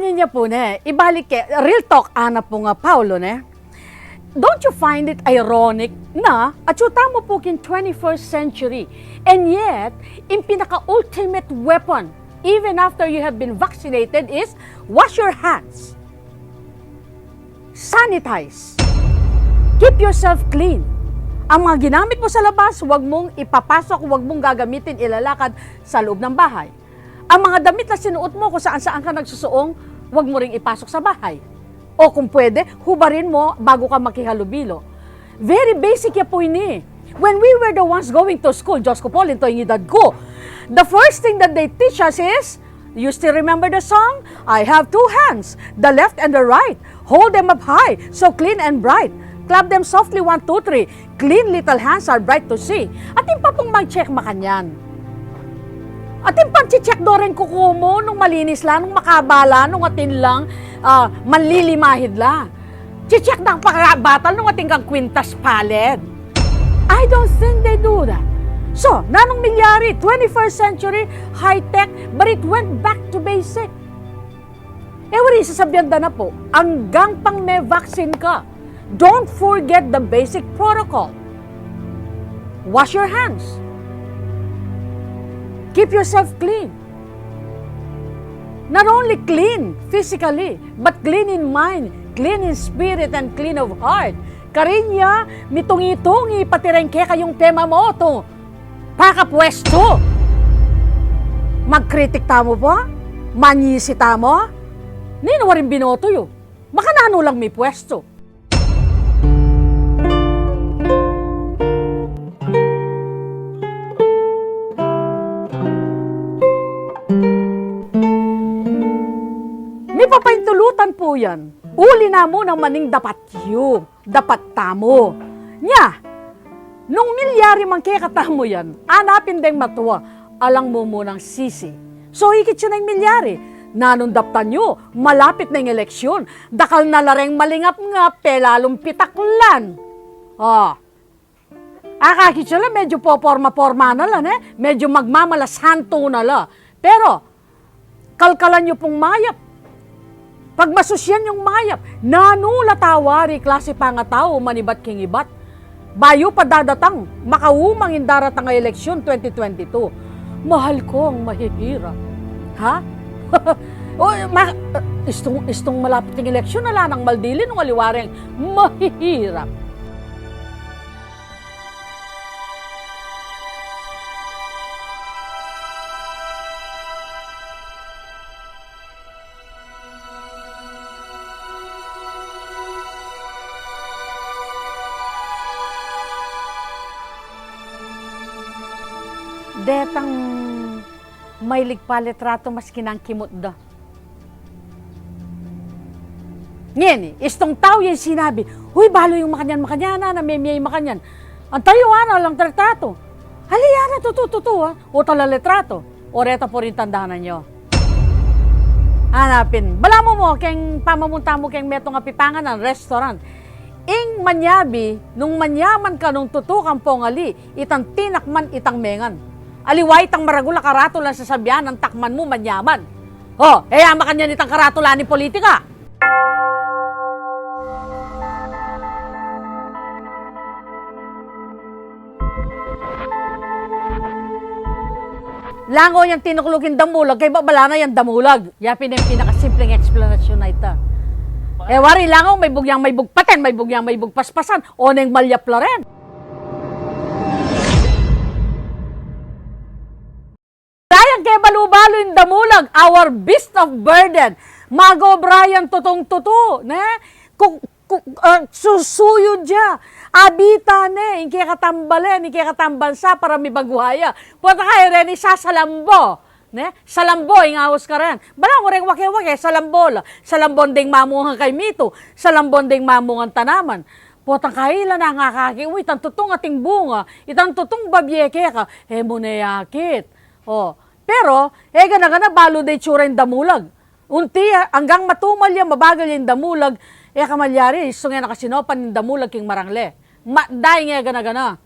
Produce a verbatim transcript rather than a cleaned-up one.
Inya pu, ne, ibalik ke, real talk, ana pu nga Paolo, ne? Don't you find it ironic na atyu tamu pu king twenty-first century, and yet, ing pinaka-ultimate weapon, even after you have been vaccinated, is wash your hands. Sanitize. Keep yourself clean. Ang mga ginamit mo sa labas, huwag mong ipapasok, huwag mong gagamitin, ilalakad sa loob ng bahay. Ang mga damit na sinuot mo kung saan-saan ka nagsusuong, huwag mo ring ipasok sa bahay. O kung pwede, hubarin mo bago ka makihalubilo. Very basic ya pu ini. When we were the ones going to school, Diyos ko po, linto ing edad ko. The first thing that they teach us is, you still remember the song? "I have two hands, the left and the right. Hold them up high, so clean and bright. Clap them softly, one, two, three. Clean little hands are bright to see." Atin pa pung mag-check makanyan? Atin pang che-check do reng kuku mu nung malinis la, nung makaba la, nung atin lang, ah, manlilimahid la? Che-check da ka pa batal nung atin kang kwintas palad? I don't think they do that. So, nanung milyari? Twenty-first century, high-tech, but it went back to basic. E wari, sasabian da na pu, anggang pang me-vaccine ka, don't forget the basic protocol. Wash your hands. Keep yourself clean. Not only clean physically, but clean in mind, clean in spirit, and clean of heart. Karinya, mitungi-tungi pati reng kekayung pemamoto. Pakapwestu! Magkritik tamu pa? Manyisi tamu? Ninu waring binoto yu? Makananu lang mipwestu? Mipapaintulutan pu yan. Uli na mu nang maning dapat yu. Dapat tamu. Nya, nung milyari mang kekatamu yan, anapin deng matua, alang mumunang sisi. So, ikit yu na ing milyari, nanung daptan yu, malapit na ing eleksyon, dakal na la reng malingap-ngap, e lalung pitaklan. Ah. Akakit yu la, medyo poporma-porma na la, ne? Medyo magmamalasanto na la. Pero, kalkalan yu pung mayap. Pagmasusyan yung mayap. Nanu la ta wari klase pangatau manibat king ibat? Bayu pa dadatang, makaumang ing daratang a eleksyon twenty twenty-two. Mahal kong mahihirap. Ha? O, ma-, istung, istung malapit ing eleksyon, ala nang maldili nung aliwa reng mahihirap. Detang mailig palitratu maski nang kimut da. Ngeni, istung tau yang sinabi, "Uy, balu yung makanyan, makanyan, ana, memie makanyan." Antay yu, ana, alang tratatu. Ali, ana, tutu, tutu, ha? Uta la litratu. O reta pu ring tandanan yu. Anapin. Balamu mu, keng pamamunta mu keng metung a pipanganan, restaurant. Ing manyabi, nung manyaman ka, nung tutu kang pongali, itang tinakman, itang mengan. Aliwa itang maragul a karatula a sasabian nang takman mu manyaman. O, e ya makanyan itang karatula ning politika. Langaw yang tinukluk ing damulag, kaybat bala na yang damulag. Ya pin ing pinakasimpleng eksplanasyon na ita. E wari, langaw, maybug yang maybug paten, maybug yang maybug paspasan, o neng malyap la rin. Dayang kebalu-balu ing damulag, our beast of burden. Mag-obra yang tutung-tutu, ne? Ku-, ku-, ah, susuyud ya. Abita ne, ing kekatang balen, ing kekatang bansa para mibaguha ya. Pota ka, e reni sasalambo, ne? Salambo ing aus karin. Balamu reng wake-wake, salambo la. Salambo deng mamungan kaymitu, salambo deng mamungan tanaman. Pota ka, ila na nga kaki, uy, itang tutung ating bunga, itang tutung babie keka, e mu ne akit. O, pero, e gana-gana balu de itsura ing damulag. Unti, anggang matumal ya, mabagal ya ing damulag, e ka malyari, istung e na kasinopan ing damulag king marangle. Matda ing e gana-gana.